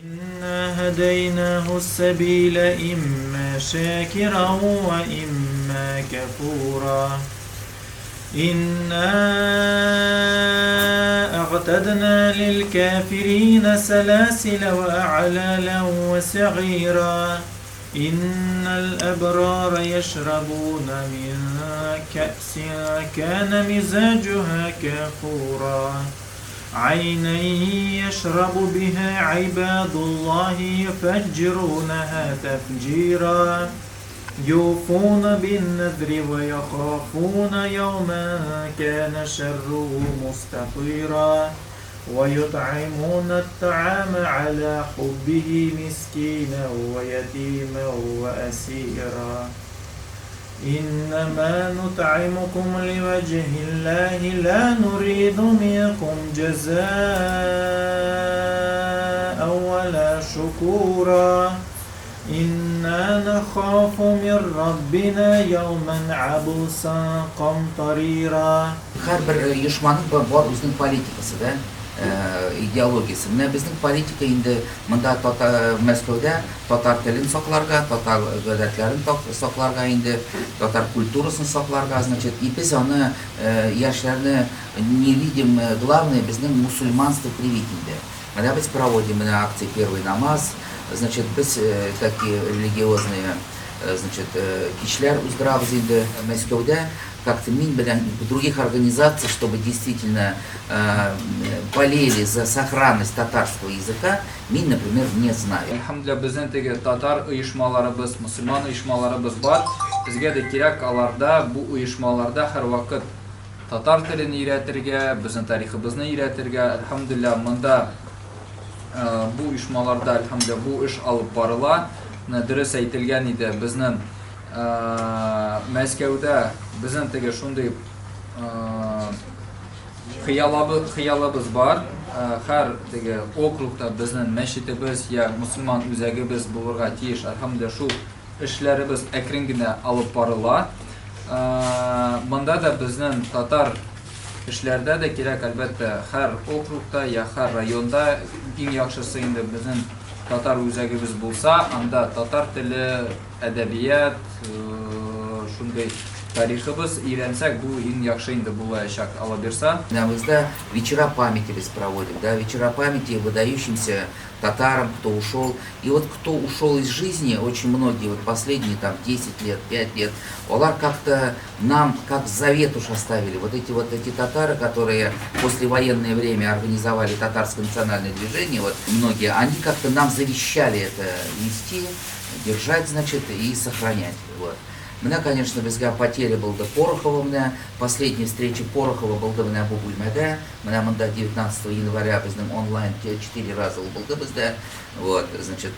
إنا هديناه السبيل إما شاكرا وإما كفورا إنا أعتدنا للكافرين سلاسل وأعلالا وسعيرا إن الأبرار يشربون من كأس كان مزاجها كافورا عينا يشرب بها عباد الله يفجرونها تفجيرا يوفون بالنذر ويخافون يوما كان شره مستطيرا ويطعمون الطعام على حبه مسكينا ويتيما وأسيرا إنما نطعمكم لوجه الله لا نريد منكم جزاء ولا شكورا إنا نخاف من ربنا يوما عبوسا قمطريرا. Һәрбер оешманың бар үзенең политикасы да, идеологиясе. Менә безнең политика инде монда Мәскәүдә татар телен сакларга, татар гадәтләрен сакларга инде, татар культурасын сакларга, значит, и без аны яшьләрне не видим, главное безнең мусульманство привить инде. Менә без проводим менә акции «Первый намаз», значит, без такие религиозные, значит, кичләр уздырабыз инде Мәскәүдә. Как-то мин белән других организаций, чтобы действительно болели за сохранность татарского языка, мин, например, не знаю. Әлхәмдүлилләһ, безнең теге татар оешмаларыбыз, мөселман оешмаларыбыз бар. Безгә дә кирәк аларда, бу оешмаларда һәрвакыт татар телен өйрәтергә, безнең тарихыбызны өйрәтергә. Әлхәмдүлилләһ, монда бу оешмаларда, әлхәмдүлилләһ, бу эш алып барыла. Менә дөрес әйтелгән иде, безнең Мәскәүдә безнең теге шундый хыялыбыз бар. Һәр теге округта безнең мәчетебез я мусульман үзәгебез булырга тиеш. Әлхәмдүлилләһ, шул эшләребез әкрен генә алып барыла. Монда да безнең татар эшләрдә дә кирәк, әлбәттә, һәр округта я һәр районда иң яхшысы инде безнең татар үзәгебез булса, анда татар теле, әдәбият, шундый тарихыбыз өйрәнсәк, бу иң яхшы инде булачак, Алла бирса. Менә бездә вечера памяти без проводим, да, вечера памяти выдающимся татарам, кто ушел. И вот кто ушел из жизни, очень многие, вот последние там 10 лет, 5 лет, алар как-то нам как завет уж оставили. Вот эти татары, которые послевоенное время организовали татарское национальное движение, вот многие, они как-то нам завещали это вести, держать, значит, и сохранять. Вот. Менә, конечно, безгә потеря булды Порохова, менә последняя встреча Порохова булды менә бу бүлмәдә. Менә монда 19 января безнең онлайн 4 раза ул булды бездә. Вот, значит,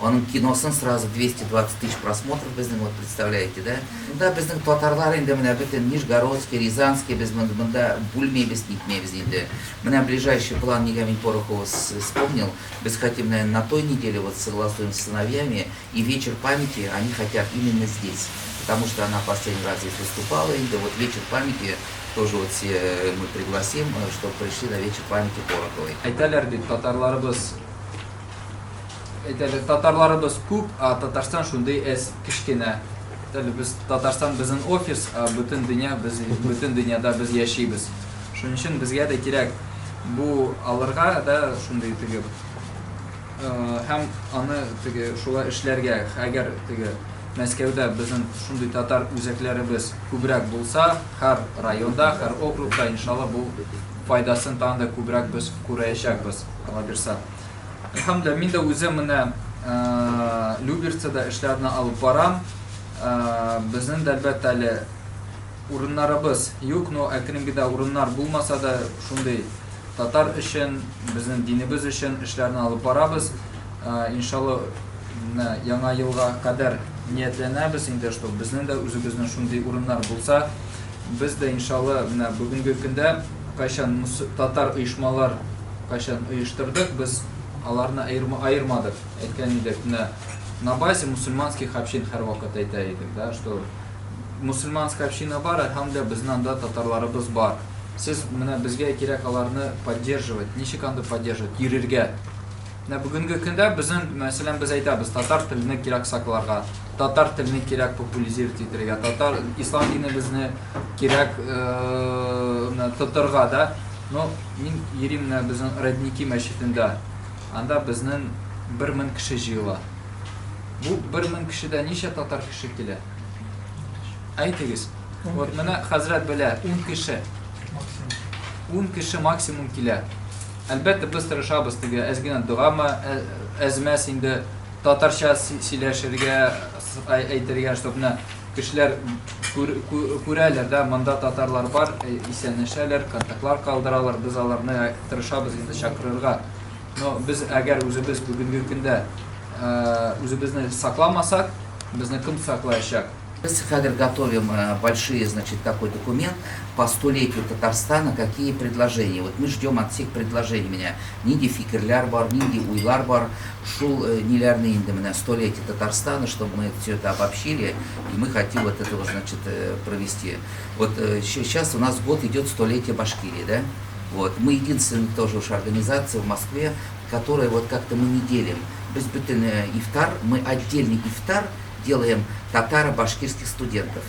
аның киносын сразу 220 тысяч просмотров безнең, вот представляете, да? Монда безнең татарлар инде менә бөтен Нижегородский, Рязанский, без монда бүлмәйбез, нитмәйбез инде. Менә ближайший план, нигә мин Порохова вспомнил, без хотим, наверное, на той неделе вот согласуем с сыновьями, и вечер памяти они хотят именно здесь, потому что она последний раз здесь выступала, и да вот вечер памяти тоже вот все мы пригласим, чтобы пришли на вечер памяти Пороховой. Әйтәләр бит, татарларыбыз әйтәләр, татарларыбыз күп, а Татарстан шундый әз, кечкенә. Әйтәләр, без Татарстан безнең офис, а бөтен дөнья без, бөтен дөньяда без яшибез. Шуның өчен безгә дә кирәк бу алырга да шундый теге һәм аны теге шулай эшләргә. Әгәр теге Мәскәүдә безнең шундый татар үзәкләребез күбрәк булса, һәр районда, һәр округта, иншалла, бу файдасын тагын да күбрәк без күрәчәкбез, Алла бирса. Әлхәмдүлилләһ, мин дә үзем менә Люберцада эшләрне алып барам. Безнең дә, әлбәттә, әле урыннарыбыз юк, но әкрен генә урыннар булмаса да, шундый татар өчен, безнең динебез өчен эшләрне алып барабыз. Иншалла, менә яңа елга кадәр ниятләнәбез инде, что безнең дә үзебезнең шундый урыннар булса, без дә иншалла менә бүгенге көндә кайчан татар оешмалар кайчан оештырдык, без аларны аермадык. Әйткән идек, менә на базе мусульманских общин һәрвакыт әйтә идек, да, что мусульманская община бар, әлхәмдүлилләһ, безнең анда татарларыбыз бар. Сез менә безгә кирәк аларны поддерживать. Ничек анда поддерживать? Йөрергә. Менә бүгенге көндә безнең, мәсәлән, без әйтәбез, татар телене кирәк сакларга, татар телене кирәк популяризировать итәргә, татар ислам динебезне кирәк менә тотырга да. Но мин йөрим менә безнең Родники мәчетендә. Анда безнең 1000 кеше җыела. Бу 1000 кешедә ничә татар кеше килә? Әйтегез. Вот менә хәзрәт белә, 10 кеше. 10 кеше максимум килә. Әлбәттә, без тырышабыз теге әз генә догамы, әзмәс инде татарча сөйләшергә, әйтергә, чтобы менә кешеләр күрәләр дә, монда татарлар бар, исәнләшәләр, контактлар калдыралар, без аларны тырышабыз инде чакырырга. Но без әгәр үзебез бүгенге көндә үзебезне сакламасак, безне кем саклаячак? Без хәзер готовим большие, значит, такой документ по столетию Татарстана, какие предложения. Вот мы ждем от всех предложений менә нинди фикерләр бар, нинди уйлар бар, шул ниләрне инде менә столетие Татарстана, чтобы мы все это обобщили, и мы хотим вот этого, значит, провести. Вот сейчас у нас год идет столетие Башкирии, да? Вот. Мы единственная тоже уж организация в Москве, которая вот как-то мы не делим. Без бөтен ифтар, мы отдельный ифтар делаем татаро-башкирских студентов.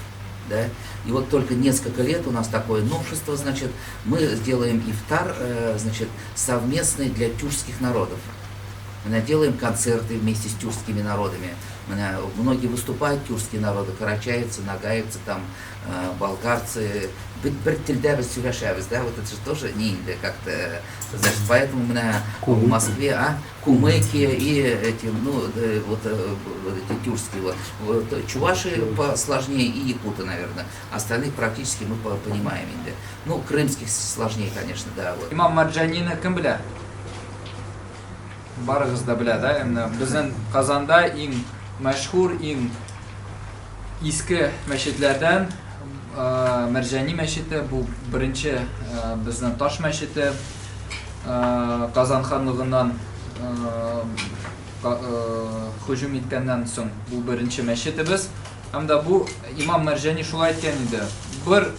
Да? И вот только несколько лет у нас такое новшество, значит, мы сделаем ифтар, значит, совместный для тюркских народов. Мы делаем концерты вместе с тюркскими народами. Многие выступают тюркские народы, карачаевцы, нагаевцы, там, балкарцы. Бер телдә без сөйләшәбез, да, вот это же тоже не инде как-то, значит, поэтому менә в Москве, кумыки и эти, ну, вот, вот эти тюркские, вот, вот, чуваши посложнее и якуты, наверное, остальных практически мы понимаем инде. Ну, крымских сложнее, конечно, да, вот. Имам Марджанины кем белә? Барыгыз да белә, да? Менә безнең Казанда иң мәшһүр, иң иске мәчетләрдән Мәрҗани мәчете, бу беренче безнең таш мәчете. Казан ханлыгыннан һөҗүм иткәннән соң бу беренче мәчетебез. Һәм дә бу имам Мәрҗани шулай әйткән иде. Бер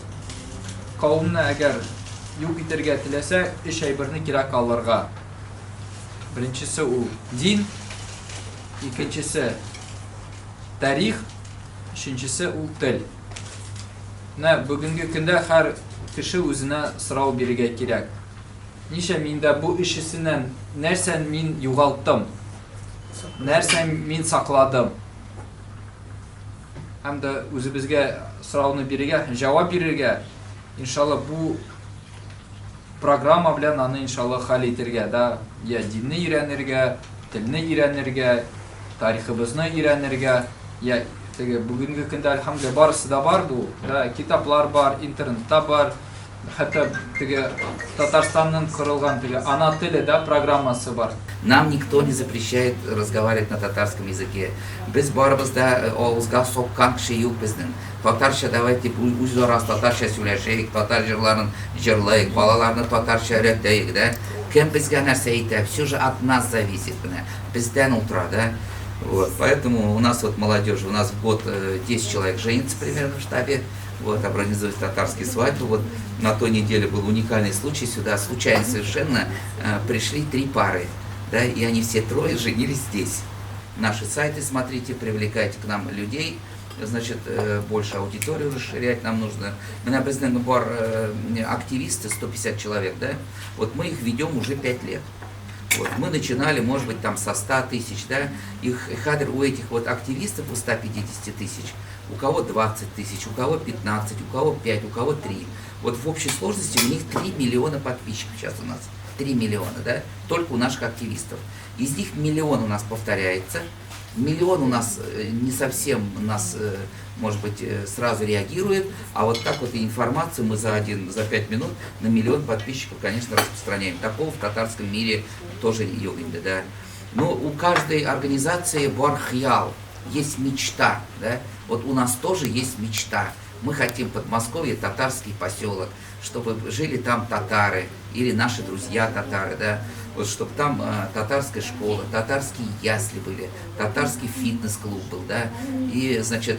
кавымны әгәр юк итәргә теләсә, өч әйберне кирәк алырга. Беренчесе ул дин, икенчесе тарих, өченчесе ул тел. Менә бүгенге көндә һәр кеше үзенә сорау бирергә кирәк. Ничә миндә бу өчесеннән нәрсә мин югалттым? Нәрсә мин сакладым? Һәм дә үзебезгә сорауны бирергә, җавап бирергә, иншалла, бу программа белән аны иншалла хәл итергә, да, я динне өйрәнергә, телне өйрәнергә, тарихыбызны өйрәнергә, я теге бүгенге көндә әлхәмдүлилләһ барысы да бар бу, да, китаплар бар, интернетта бар, хәтта теге Татарстанның корылган теге ана теле да программасы бар. Нам никто не запрещает разговаривать на татарском языке. Без барыбыз да авызга соккан кеше юк безнең. Татарча давайте үзара татарча сөйләшәйек, татар җырларын җырлыйк, балаларны татарча өйрәтәйек, да? Кем безгә нәрсә әйтә, все же от нас зависит, менә. Бездән утыра, да? Вот, поэтому у нас вот молодежь, у нас в год 10 человек женится примерно в штабе, вот, организуют татарские свадьбы. Вот на той неделе был уникальный случай, сюда случайно совершенно пришли 3 пары, да, и они все трое женились здесь. Наши сайты смотрите, привлекайте к нам людей, значит, больше аудиторию расширять нам нужно. Менә безнең бар активисты, 150 человек, да, вот мы их ведем уже 5 лет. Вот, мы начинали, может быть, там со 100 тысяч, да, их хәзер у этих вот активистов у 150 тысяч, у кого 20 тысяч, у кого 15, у кого 5, у кого 3. Вот в общей сложности у них 3 миллиона подписчиков сейчас у нас. 3 миллиона, да, только у наших активистов. Из них миллион у нас повторяется, миллион у нас не совсем нас, может быть, сразу реагирует, а вот так вот и информацию мы за 5 минут на миллион подписчиков, конечно, распространяем. Такого в татарском мире тоже юк инде, да. Но у каждой организации бар хыял, есть мечта, да. Вот у нас тоже есть мечта. Мы хотим в Подмосковье татарский поселок, чтобы жили там татары или наши друзья татары, да, вот чтобы там татарская школа, татарские ясли были, татарский фитнес-клуб был, да, и, значит,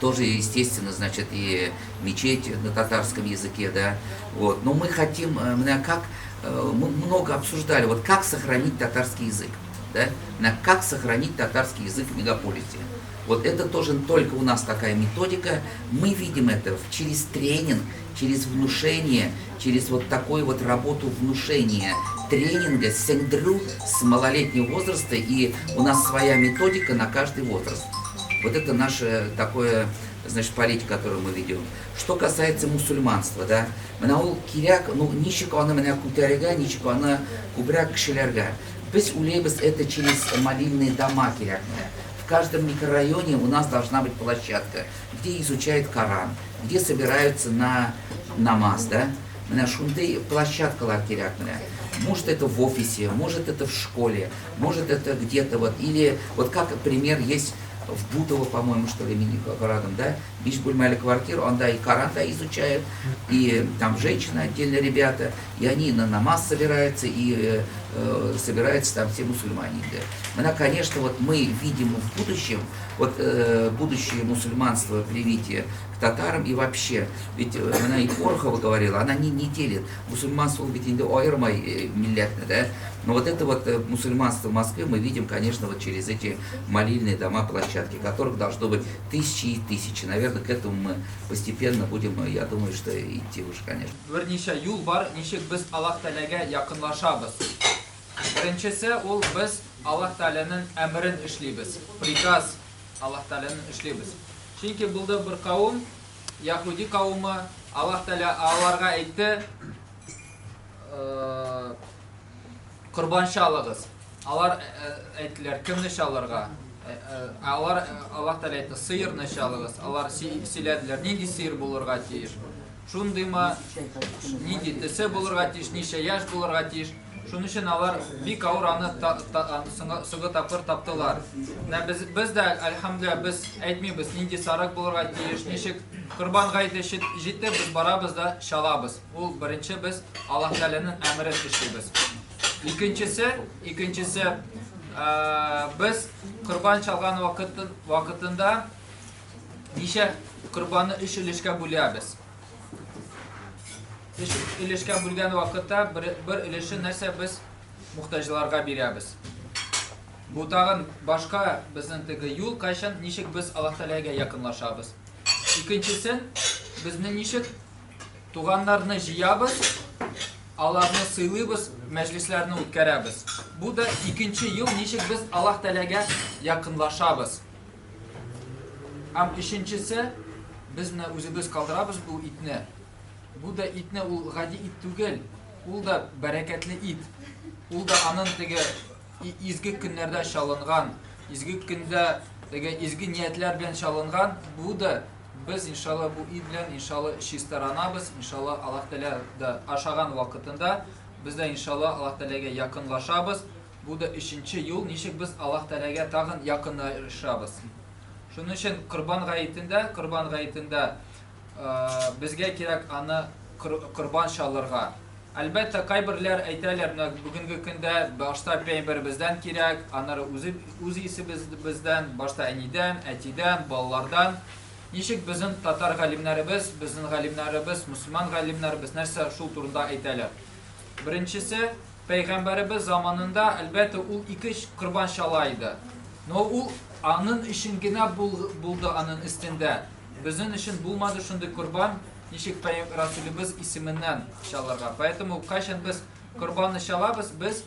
тоже, естественно, значит, и мечеть на татарском языке, да, вот. Но мы хотим, как Мы много обсуждали, вот как сохранить татарский язык, да, на как сохранить татарский язык в мегаполисе. Вот это тоже только у нас такая методика. Мы видим это через тренинг, через внушение, через вот такую вот работу внушения, тренинга, сеңдерү с малолетнего возраста, и у нас своя методика на каждый возраст. Вот это наша такое, значит, политика, которую мы ведем. Что касается мусульманства, да, менә ул кирәк, ну, ничек аны менә күтәрергә, ничек аны күбрәк кешеләргә. Без уйлыйбыз, это через молильные дома кирәк менә. В каждом микрорайоне у нас должна быть площадка, где изучают Коран, где собираются на намаз, да. Менә шундый площадкалар кирәк менә. Может, это в офисе, может, это в школе, может, это где-то вот, или вот как пример есть в Бутово, по-моему, что ли, мини-городом, да, биш бүлмәле квартира, он, да, и Коран, да, изучает, и там женщины отдельно, ребята, и они на намаз собираются, и собираются там все мусульмане. Да. Менә, конечно, вот мы видим в будущем, вот будущее мусульманство, привитие к татарам и вообще, ведь она и Порохова говорила, она не делит, мусульманство ведь инде аермый милләтне, да, но вот это вот мусульманство в Москве мы видим, конечно, вот через эти молильные дома, площадки, которых должно быть тысячи и тысячи. Наверное, к этому мы постепенно будем, я думаю, что идти уже, конечно. Берничә юл бар, ничек без Аллаһ Тәгаләгә якынлашабыз. Беренчесе ул без Аллаһ Тәгаләнең әмерен эшлибез. Приказ Аллаһ Тәгаләнең эшлибез. Чөнки булды бер кавым, яһүди кавымы, Аллаһ Тәгалә аларга әйтте, корбан чалыгыз. Алар әйттеләр, кемне чалырга? Алар Аллаһ Тәгалә әйтте, сыерны чалыгыз. Алар сөйләделәр, нинди сыер булырга тиеш? Шундыймы, нинди төсе булырга тиеш, ничә яшь булырга тиеш? Шуның өчен алар бик авыр аны соңгы тапкыр таптылар. Менә без дә, әлхәмдүлилләһ, без әйтмибез, нинди сарык булырга тиеш, ничек Корбан гаете җитте, без барабыз да чалабыз. Ул беренче без Аллаһ Тәгаләнең әмерен эшлибез. Икенчесе, без корбан чалган вакытында ничә корбанны өч өлешкә бүләбез. Өч өлешкә бүлгән вакытта бер өлеше нәрсә без мохтаҗларга бирәбез. Бу тагын башка безнең теге юл, кайчан ничек без Аллаһ Тәгаләгә якынлашабыз. Икенчесен, безне ничек туганнарны җыябыз, аларны сыйлыйбыз, мәҗлесләрне үткәрәбез. Бу да икенче юл, ничек без Аллаһ Тәгаләгә якынлашабыз. Һәм өченчесе, без менә үзебез калдырабыз бу итне. Бу да итне ул гади ит түгел, ул да бәрәкәтле ит. Ул да аның теге изге көннәрдә чалынган, изге көндә теге изге ниятләр белән чалынган. Бу да без иншалла бу ит белән иншалла чистаранабыз, иншалла Аллаһ Тәгалә дә ашаган вакытында без дә иншалла Аллаһ Тәгаләгә якынлашабыз. Бу да өченче юл, ничек без Аллаһ Тәгаләгә тагын якынлашабыз. Шуның өчен Корбан гаетендә безгә кирәк аны корбан чалырга. Әлбәттә, кайберләр әйтәләр, менә бүгенге көндә башта пәйгамбәребездән кирәк, аннары үзе үз исебездән, башта әнидән, әтидән, балалардан. Ничек безнең татар галимнәребез, безнең галимнәребез, мөселман галимнәребез нәрсә шул турында әйтәләр? Беренчесе, пәйгамбәребез заманында, әлбәттә, ул ике корбан чала иде. Но ул аның өчен генә булды аның өстендә. Безнең өчен булмады шундый корбан, ничек Расулебез исеменнән чалырга. Поэтому кайчан без корбанны чалабыз, без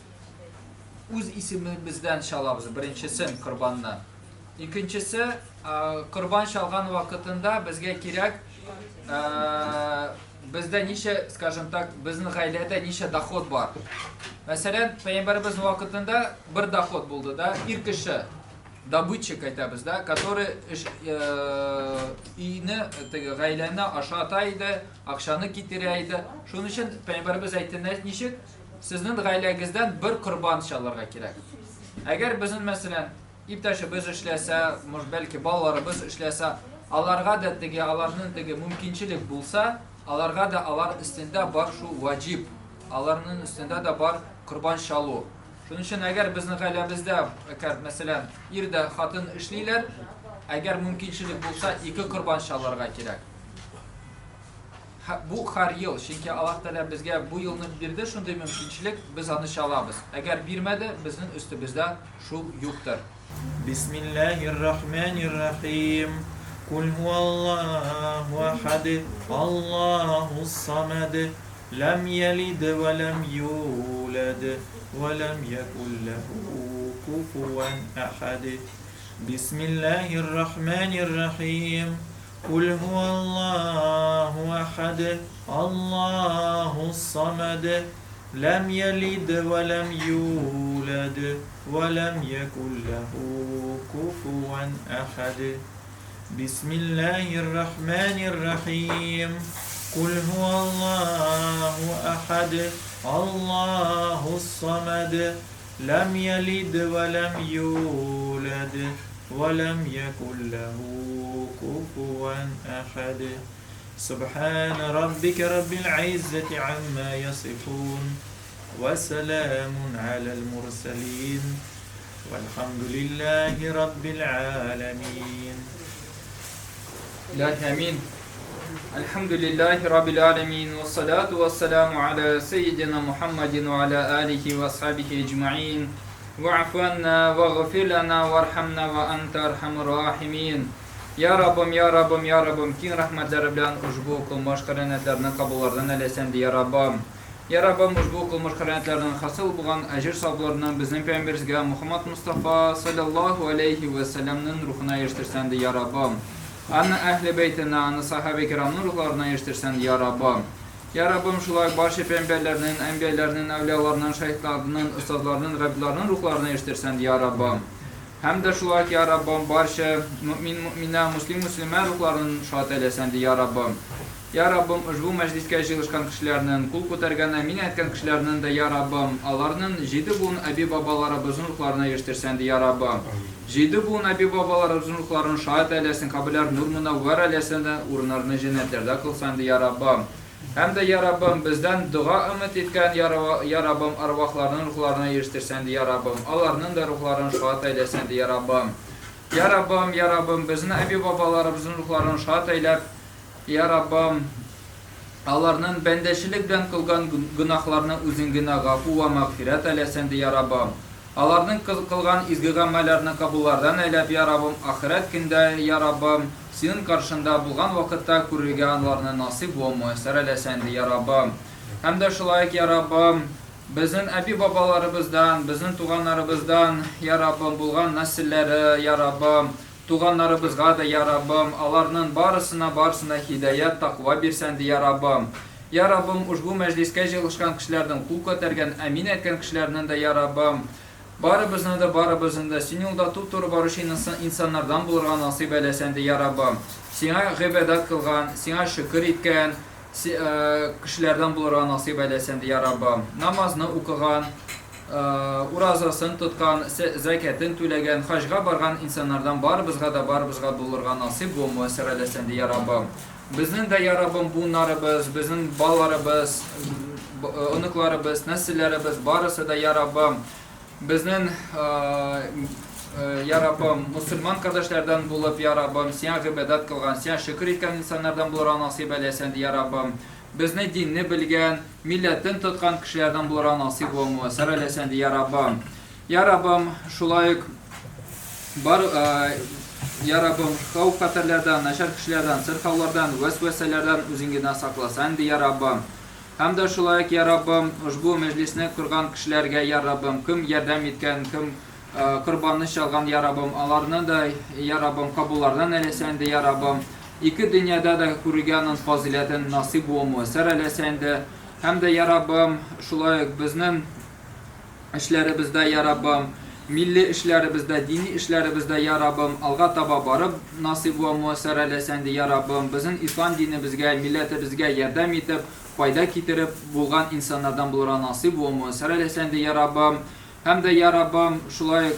үз исемебездән чалабыз беренчесен корбанны. Икенчесе, корбан чалган вакытында безгә кирәк, бездә ничә, скажем так, безнең гаиләдә ничә доход бар. Мәсәлән, пәйгамбәребез вакытында бер доход булды да, ир кеше, добытчик әйтәбез да, который өйне, теге гаиләне ашата иде, акчаны китерә иде. Шуның өчен пәйгамбәребез әйтте, ничек? Сезнең гаиләгездән бер корбан чалырга кирәк. Әгәр безнең, мәсәлән, иптәшебез эшләсә, может, бәлки балаларыбыз эшләсә, аларга да теге, аларның теге мөмкинчелек булса, аларга да алар өстендә бар шул ваҗиб. Аларның өстендә дә бар корбан чалу. Шуның өчен әгәр безнең гаиләбездә, әгәр, мәсәлән, ир дә хатын эшлиләр, әгәр мөмкинчелек булса, ике корбан чалырга кирәк. Бу һәр ел, чөнки Аллаһ Тәгалә безгә бу елны бирде шундый мөмкинчелек, без аны чалабыз. Әгәр бирмәде, безнең өстебездә шул юктыр. Бисмиллаһир рахманир рахим. Кул һуаллаһу ахад, Аллаһус самад, ләм ялид ва ләм юлад, ва ләм якул ләһу куфуан ахад. Бисмиллаһир рахманир рахим. Кул һуаллаһу ахад, Аллаһус самад, ләм ялид ва ләм юлад, ва ләм якул ләһу куфуан ахад. Бисмиллаһир рахманир рахим. Кул һуаллаһу ахад, Аллаһус самад, ләм ялид ва ләм юлад, ва ләм якул ләһу куфуан ахад. Субхана раббика раббил иззати амма ясифун, ва саламун алал мурсалин, вальхамдулиллахи раббил аламин. Илаһи амин. Альхамдулиллахи раббил аламин, вассалату вассаламу аля саййидина Мухаммадин ва аля алихи ва асхабихи аджмаин. Ва'фу анна вагфир лана вархамна ва анта архамур рахимин. Я Раббым, я Раббым, я Раббым, киң рәхмәтләре белән ушбу кылмыш хөрәнәтләрне кабуллардан әләсән, я Раббым. Я Раббым, ушбу кылмыш хөрәнәтләрнең хасил булган әҗер савапларны безнең пәйгамбәребезгә Мухаммад Мустафа саллаллаһу алейхи вә сәлләмнең рухына ирештерсән, я Раббым. Аны әһле бәйтенә, аны сахабе кирамның рухларына ирештерсән, я Раббым. Я Раббым, шулай ук барча пәйгамбәрләрнең, әнбияләрнең, әүлияларның, шаһитларның, остазларның, габидларның рухларына ирештерсән, я Раббым. Һәм дә шулай ук, я Раббым, барча мөэмин, мөэминә, муслим, муслимә рухларын шат әйләсән, я Раббым. Я Раббым, ошбу мәҗлискә җыелышкан кешеләрнең, кул күтәргән, әмин әйткән кешеләрнең дә, я Раббым, аларның җиде буын әби-бабаларыбызның рухларына ирештерсән, я Раббым. Җиде буын әби-бабаларыбызның рухларын шат әйләсен, каберләрен нур-мөнәввәр әйләсен дә, урыннарны җәннәтләрдә кылсан, я Раббым. Һәм дә, йа Раббым, бездән дога өмет иткән, йа Раббым, әрвахларның рухларына ирештерсәң, йа Раббым, аларның да рухларын шат әйләсәң, йа Раббым. Йа Раббым, йа Раббым, безнең әби-бабаларыбызның рухларын шат әйләп, йа Раббым, аларның бәндәчелек белән кылган гөнаһларны Үзең генә гафу вә мәгъфирәт әйләсәң, йа Раббым. Аларның кылган изге гамәлләрне кабуллардан әйләп, йа Раббым, ахирәт көндә, йа Раббым, Синең каршында булган вакытта күрергә анларны насыйп вә мөяссәр әйләсә инде, йа Раббым. Һәм дә шулай ук, йа Раббым, безнең әби-бабаларыбыздан, безнең туганнарыбыздан, йа Раббым, булган нәселләре, йа Раббым, туганнарыбызга да, йа Раббым, аларның барысына, барысына һидаять, такъва бирсәң инде, йа Раббым. Йа Раббым, ушбу мәҗлискә җыелышкан кешеләрнең, кул күтәргән, әмин әйткән кешеләрнең дә, йа Раббым, барыбызны да, барыбызны да Син юлда туп-туры баручы инсаннардан булырга насыйп әйләсәң дә, йа Раббым. Сиңа гыйбадәт кылган, Сиңа шөкер иткән кешеләрдән булырга насыйп әйләсәң дә, йа Раббым. Намазны укыган, уразасын тоткан, зәкятен түләгән, хаҗга барган инсаннардан барыбызга да, барыбызга булырга насыйп вә мөяссәр әйләсәң дә, йа Раббым. Безнең дә, йа Раббым, буыннарыбыз, безнең балаларыбыз, оныкларыбыз, нәселләребез, барысы да, йа Раббым, безнең, йа Раббым, мусульман кардәшләрдән булып, йа Раббым, Сиңа гыйбадәт кылган, Сиңа шөкер иткән инсаннардан булырга насыйп әйләсәң, йа Раббым. Безне динне белгән, милләтен тоткан кешеләрдән булырга насыйп вә муяссәр әйләсәң, йа Раббым. Я Раббым, шулай ук бар, Я Раббым, хәвеф-хәтәрләрдән, начар кешеләрдән, сырхаулардан, вәсвәсәләрдән Үзең генә сакласаң инде, Я Раббым. Һәм дә шулай ук, Я Раббым, ошбу мәҗлесне корган кешеләргә, Я Раббым, кем ярдәм иткән, кем корбанны чалган, Я Раббым, аларны да, Я Раббым, кабуллардан әйләсәң инде, Я Раббым. Ике дөньяда да күрергә аның фазыйләтен насыйп вә муяссәр әйләсәң инде. Һәм дә, Я Раббым, шулай ук безнең эшләребездә, я Раббым, милли эшләребездә, дини эшләребездә, я Раббым, алга таба барып насыйп вә муяссәр әйләсәң ди, я Раббым, безнең ислам динебезгә, милләтебезгә ярдәм итеп, файда китереп булган инсаннардан булырга насыйп вә муяссәр әйләсәң ди, я Раббым. Һәм дә, я Раббым, шулай ук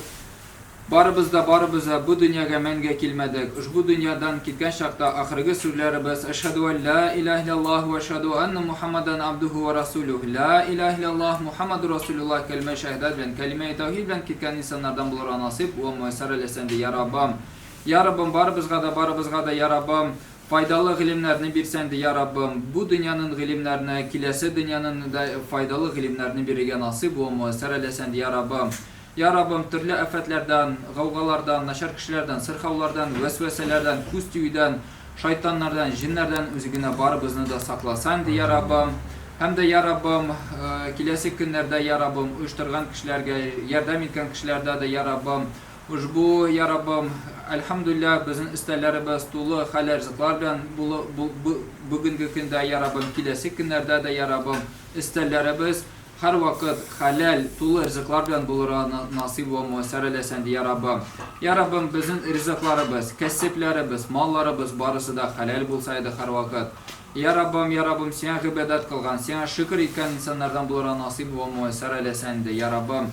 Барыбыз да, барыбыз да бу дөньяга мәңгегә килмәдек. Ошбу дөньядан киткән чакта ахыргы сүзләребез, Әшһәдү ән лә иләһә илляллаһ вә әшһәдү әннә Мухаммадан абдуһу вә расулүһ, Лә иләһә илляллаһ, Мухаммадур расулуллаһ кәлимәи шәһадәт белән, кәлимәи тәүхид белән киткән инсаннардан булырга насыйп вә муяссәр әйләсәң ди, йа Раббым. Йа Раббым, барыбызга да, барыбызга да, йа Раббым, Файдалы гыйлемнәрне бирсәң дә, я Раббым, бу дөньяның гыйлемнәрне, киләсе дөньяның да файдалы гыйлемнәрне бирергә насыйп вә муяссәр әйләсәң дә, я Раббым. Я Раббым, төрле афәтләрдән, гаугалардан, начар кешеләрдән, сырхаулардан, вәсвәсәләрдән, күз тиюдән, шайтаннардан, җеннәрдән үзе генә барыбызны да сакласаң ди, я Раббым. Һәм дә, я Раббым, киләсе көннәрдә, я Раббым, оештырган кешеләргә, ярдәм иткән кешеләрдә дә, я Раббым, ошбу, я Раббым, әлхәмдүлилләһ, безнең өстәлләребез тулы хәләл ризыклар белән бүгенге көндә, я Раббым, киләсе көннәрдә дә, я Раббым, өстәлләребез һәрвакыт хәләл, тулы ризыклар белән булырга насыйп вә муяссәр әйләсәң, я Раббым. Я Раббым, безнең ризыкларыбыз, кәсепләребез, малларыбыз барысы да хәләл булса иде һәрвакыт. Я Раббым, я Раббым, Сиңа гыйбадәт кылган, Сиңа шөкер иткән инсаннардан булырга насыйп вә муяссәр әйләсәң иде, я Раббым.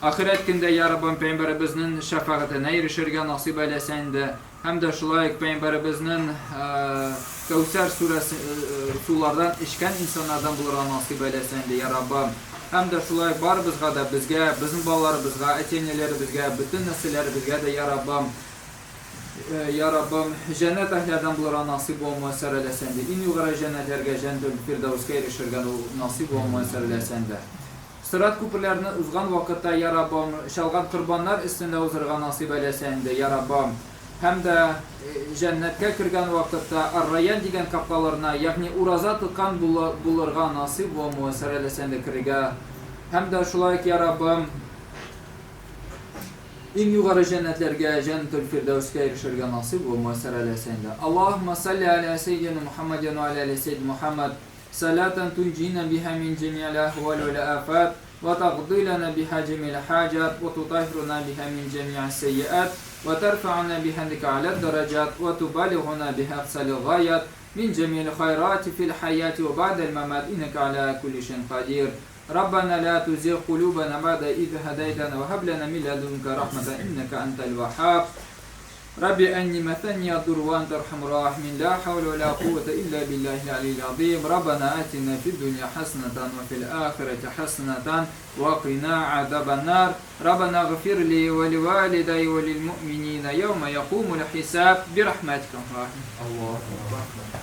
Ахирәт көндә, я Раббым, пәйгамбәребезнең шәфәгатенә ирешергә насыйп әйләсәң иде. Һәм дә шулай ук пәйгамбәребезнең Кәүсәр сүрәсе сулардан эчкән инсаннардан булырга насыйп әйләсә инде, я Раббым. Һәм дә шулай ук барыбызга да, безгә, безнең балаларыбызга, әти-әниләребезгә, бөтен нәселләребезгә дә, я Раббым, я Раббым, җәннәт әһләрдән булырга насыйп вә муяссәр әйләсә инде. Иң югары җәннәтләргә, Җәннәтүл Фирдәүскә ирешергә насыйп вә муяссәр әйләсә инде. Сырат күперләрне узган вакытта, йа Раббым, чалган корбаннар өстендә узырга насыйп әйләсә инде, йа Раббым. Һәм дә җәннәткә кергән вакытта Ар-Райян дигән капкаларына, ягъни ураза тоткан булырга насыйп вә муяссәр әйләсә инде керергә. Һәм дә шулай ук, йа Раббым, иң югары җәннәтләргә, Җәннәтүл Фирдәүскә ирешергә насыйп вә муяссәр әйләсә инде. Аллаһуммә салли аля сәййидина Мухаммадин вә аля али сәййидина Мухаммад. Салатан тунҗина биха мин җәми'ил әхваль вәл афат, вә тәкъди ләнә биха җәми'ил хаҗат, вә тутаһһируна биха мин җәми'ис сәййиат, вә тәрфә'уна биха индәкә а'ләд дәрәҗат, вә тубаллигуна биха аксал гаят, мин җәми'ил хайрати фил хәяти вә бә'дәл мәмат, иннәкә аля кулли шәйин кадир. Раббана ла тузигъ кулубана бә'дә из һәдәйтәна вә һәб ләнә мин ләдүнкә рахмәтән иннәкә әнтәл вәһһаб. Рабби әнни мәсәнни ад-дур вә әнтә архамур рахимин, ла хәүлә вә ла куввәтә илля биллаһил алийил азыйм, Раббана атина фид дунья хәсәнәтән вә фил ахирәти хәсәнәтән вә кина азабан нар, Раббана гфир ли вә ли валидәй вә лил муъминина яумә якумул хисаб, бирахмәтикә архамар рахимин. Аллаһу акбар.